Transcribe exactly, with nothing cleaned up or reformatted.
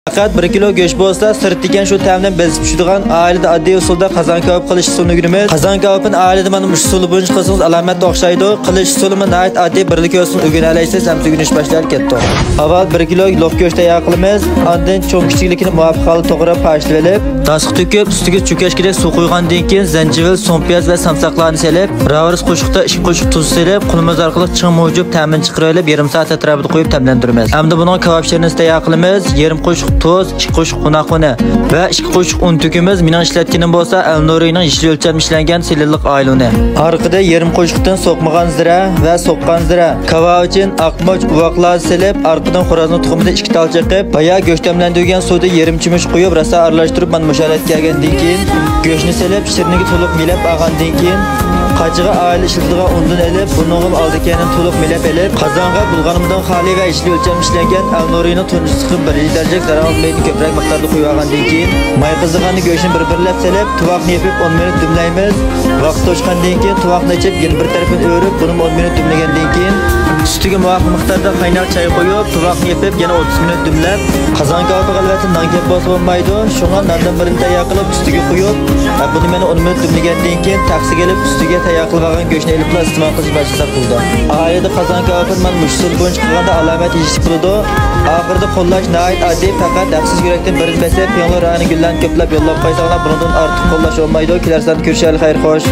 پەقەت بىر كىلو گۆش بولسا، سىرتتىكى شۇ تەمنى بېسىپ چۈشىدىغان ئائىلىدە ئاددىي ئۇسۇلدا قازان كاۋاپ قىلىش ئۇسۇلىنى ئۆگىنىمىز. قازان كاۋاپىنى ئائىلىدە مانا مۇشۇ ئۇسۇل بويىچە قىلسىڭىز، ئالامەتتە ئوخشايدۇ. قىلىش ئۇسۇلىمۇ ناھايىتى ئاددىي، بىرلا كۆرسىڭىز ئۆگىنەلەيسىز، ھەممىسى ئۆگىنىش باشلىدى، كەتتۇق. ئاۋۋال بىر كىلو لوق گۆش تەييار قىلىمىز. ئاندىن چوڭ كىچىكلىكىنى مۇۋاپىق ھالدا توغراپ، پارچىلىۋېلىپ، داسقا تۆكۈپ، ئۈستىگە چۆكەشكىدەك سۇ قۇيغاندىن كېيىن، زەنجىۋىل، سۇڭپىياز ۋە سامساقلارنى سېلىپ، راۋىرىس قوشۇقتا ئىككى قوشۇق تۇز سېلىپ، قولىمىز ئارقىلىق چىڭ مۇجۇپ تەمىنى چىقىرىۋېلىپ، يېرىم سائەت ئەتراپىدا قويۇپ تەملەندۈرىمىز. ئەمدى بۇنىڭغا كاۋاپ شىرنىسى تەييار قىلىمىز. يېرىم قوشۇق تۇز، ئىككى قوشۇق قوناق ئۇنى ۋە ئىككى قوشۇق ئۇن تۆكىمىز. مېنىڭ ئىشلەتكىنىم بولسا ئەلنۇرىنىڭ يېشىل ئۆلچەم ئىشلەنگەن سېلىنلىق ئايلىنى. ئارقىدا يېرىم قوشۇقتىن سوقمىغان زىرە ۋە سوققان زىرە، كاۋاۋىچىن، ئاق مۇچ، ئۇۋاق لازا سېلىپ، ئارقىدىن خورازنىڭ تۇخۇمىدىن ئىككى تال چېقىپ، بايا گۆش دەملەندۈرگەن سۇدا يېرىم چۆمۈچ قۇيۇپ، راسا ئارىلاشتۇرۇپ، مانا مۇشۇ ھالەتكە كەلگەندىن كېيىن، گۆشنى سېلىپ، شىرنىگە تولۇق مىلەپ ئالغاندىن كېيىن، قاچىغا ئائىلە ئىشلىتىدىغان ئۇندىن ئېلىپ، بۇنىڭغىمۇ ئالدى كەينىنى تولۇق مىلەپ ئېلىپ، قازانغا بۇلغىنىمدىن خالىي ۋە يېشىل ئۆلچەم ئىشلەنگەن ئەلنۇرىنىڭ تۇنجى سىقىپ بىر دەرىجىلىك زەرەخۇت مېيىنى كۆپرەك مىقداردا قۇيۇۋالغاندىن كېيىن، ماي قىزىغاندا گۆشنى بىر-بىرلەپ سېلىپ، تۇۋاقنى يېپىپ ئون مىنۇت دۈملەيمىز. ۋاقىت توشقاندىن كېيىن تۇۋاقنى ئېچىپ، يەنە بىر تەرىپىنى ئۆرۈپ، بۇنىمۇ ئون مىنۇت دۈملىگەندىن كېيىن، ئۈستىگە مۇۋاپىق مىقداردا قايناق چاي قۇيۇپ، تۇۋاقنى يېپىپ، يەنە ئوتتۇز مىنۇت دۈملەپ، قازان كاۋاپىغا ئەلۋەتتە نان كەپ بولسا بولمايدۇ. شۇڭا ناندىن بىرنى تەييار قىلىپ، ئۈستىگە قۇيۇپ، ھە، بۇنى مەن ئون مىنۇت دۈملىگەندىن كېيىن، تەخسىگە ئېلىپ، ئۈستىگە تەييار قىلىپ ئالغان گۆشنى ئېلىپلا ئىستېمال قىلىش باشلىساق بولىدۇ. ئائىلىدە قازان كاۋاپىنى مانا مۇشۇ ئۇسۇل بويىچە قىلغاندا ئالامەت يېيىشلىك بولىدۇ. ئاخىرىدا قوللاش ناھايىتى ئاددىي، پەقەت ھەقسىز يۈرەكتىن بىرنى بېسىپ، پىڭلۇ رايونى گۈللەرنى كۆپلەپ يوللاپ قويساڭلار، بۇنىڭدىن ئارتۇق قوللاش بولمايدۇ. كېلەر ساندا كۆرۈشەيلى، خەير خوش.